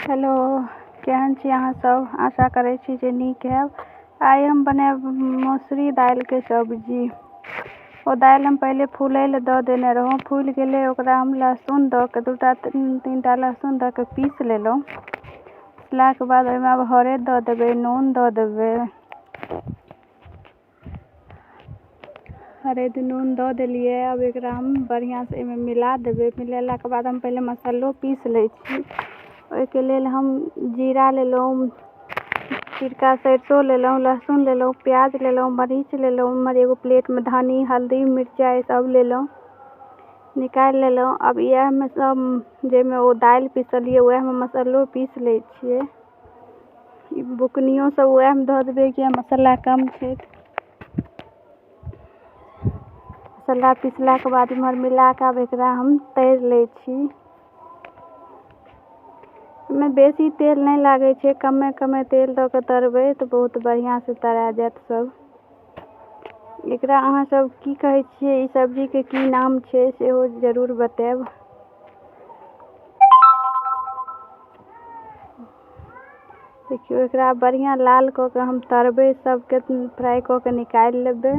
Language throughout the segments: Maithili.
हेलो, केहन छी अहाँ सब? आशा करै छी जे नीक हैब। आइ हम बनायब मसुरी दालिके सब्जी। ओ दालि हम पहिले फूलै लए दऽ देने रहौं, फूलि गेलै। ओकरा हम लहसुन दऽ कऽ, दूटा तीनटा लहसुन दऽ कऽ पीस लेलहुँ। पिसलाके बाद ओहिमे आब हरैद दऽ देबै, नून दऽ देबै। हरैद नून दऽ देलियै। आब एकरा हम बढ़िआँसँ एहिमे मिला देबै। मिलेलाके बाद हम पहिले मसल्लो पीस लै छी। ओहिके लेल हम जीरा लेलहुँ, पिरका सरिसो लेलहुँ, लहसुन लेलहुँ, प्याज लेलहुँ, मरीच लेलहुँ। एम्हर एगो प्लेटमे धनी, हल्दी, मिरचाइ सब लेलहुँ, निकालि लेलहुँ। आब इएहमे सब जाहिमे ओ दालि पिसलियै, उएहमे मसल्लो पीस लै छियै। ई बुकनियो सब उएहमे धऽ देबै, किए मसल्ला कम छै। मसल्ला पिसलाके बाद इम्हर मिलाकऽ आब एकरा हम तरि लै छी। एहिमे बेसी तेल नहि लागै छै, कमे कमे तेल दऽ कऽ तरबै तऽ बहुत बढ़िआँसँ तरा जायत सब। एकरा अहाँ सब की कहै छियै, ई सब्जीके की नाम छै, सेहो जरूर बतायब। देखियौ, एकरा बढ़िआँ लाल कऽ कऽ हम तरबै, सबके फ्राइ कऽ कऽ निकालि लेबै।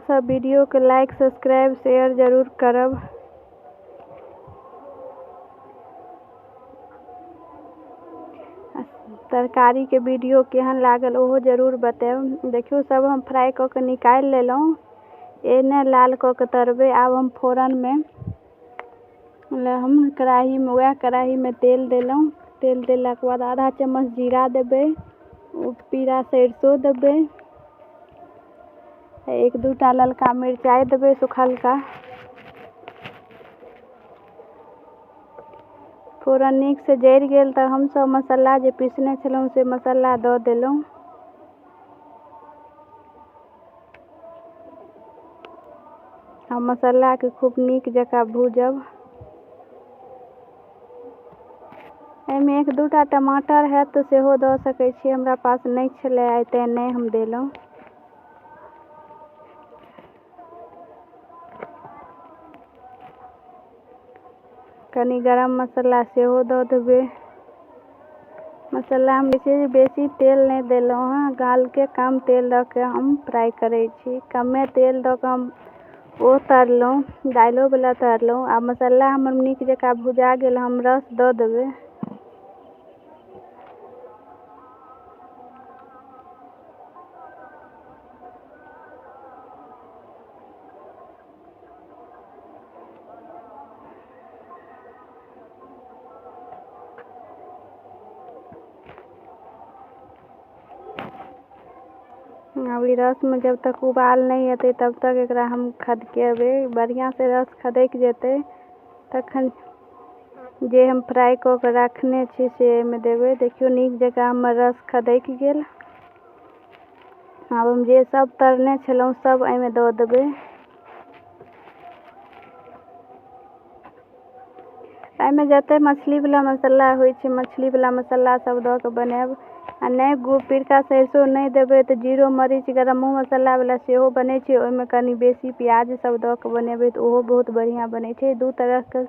सब वीडियोके लाइक, सब्सक्राइब, शेयर जरूर करब। तरकारीके वीडियो केहन लागल, ओहो जरूर बतायब। देखियौ, सब हम फ्राइ कऽ कऽ निकालि लेलहुँ। एहने लाल कऽ कऽ तरबै। आब हम फोरनमे हम कड़ाहीमे, उएह कड़ाहीमे तेल देलहुँ। तेल देलाके बाद आधा चम्मच जीरा देबै, ओ पीरा सरिसो देबै, एक दूटा ललका मिरचाइ देबै सुखलका। फोरन नीकसँ जरि गेल तऽ हमसभ मसल्ला जे पिसने छलहुँ से मसल्ला दऽ देलहुँ। आ मसल्लाके खूब नीक जकाँ भूजब। एहिमे एक दूटा टमाटर हैत तऽ सेहो दऽ सकै छी। हमरा पास नहि छलै आइ, तेँ नहि हम देलहुँ। कनि गरम मसल्ला सेहो दऽ देबै। मसल्लामे जे छै बेसी तेल नहि देलहुँ हँ, गालके कम तेल दऽ कऽ हम फ्राइ करै छी। कमे तेल दऽ कऽ हम ओ तरलहुँ, दालिओवला तरलहुँ। आ मसल्ला हमर नीक जकाँ भुजा गेल, हम रस दऽ देबै। आब ई रसमे जब तक उबाल नहि एतै तब तक एकरा हम खदकेबै। बढ़िआँसँ रस खदकि जेतै तखन जे हम फ्राइ कऽ कऽ राखने छी से एहिमे देबै। देखियौ, नीक जकाँ हमर रस खदकि गेल। आब हम जे सब तरने छलहुँ सब एहिमे दऽ देबै। एहिमे जतेक मछलीवला मसल्ला होइ छै, मछलीवला मसल्ला सब दऽ कऽ बनायब। आ नहि गो पिरका सरिसो नहि देबै तऽ जीरो मरीच गरमो मसल्लावला सेहो बनै छै। ओहिमे कनि बेसी प्याज सब दऽ कऽ बनेबै तऽ ओहो बहुत बढ़िआँ बनै छै। दू तरहके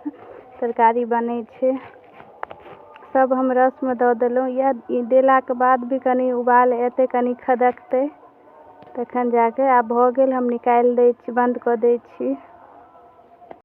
तरकारी बनै छै। सब हम रसमे दऽ देलहुँ। इएह देलाके बाद भी कनि उबाल एतै, कनि खदकतै, तखन जाकऽ। आब भऽ गेल, हम निकालि दै छी, बन्द कऽ दै छी।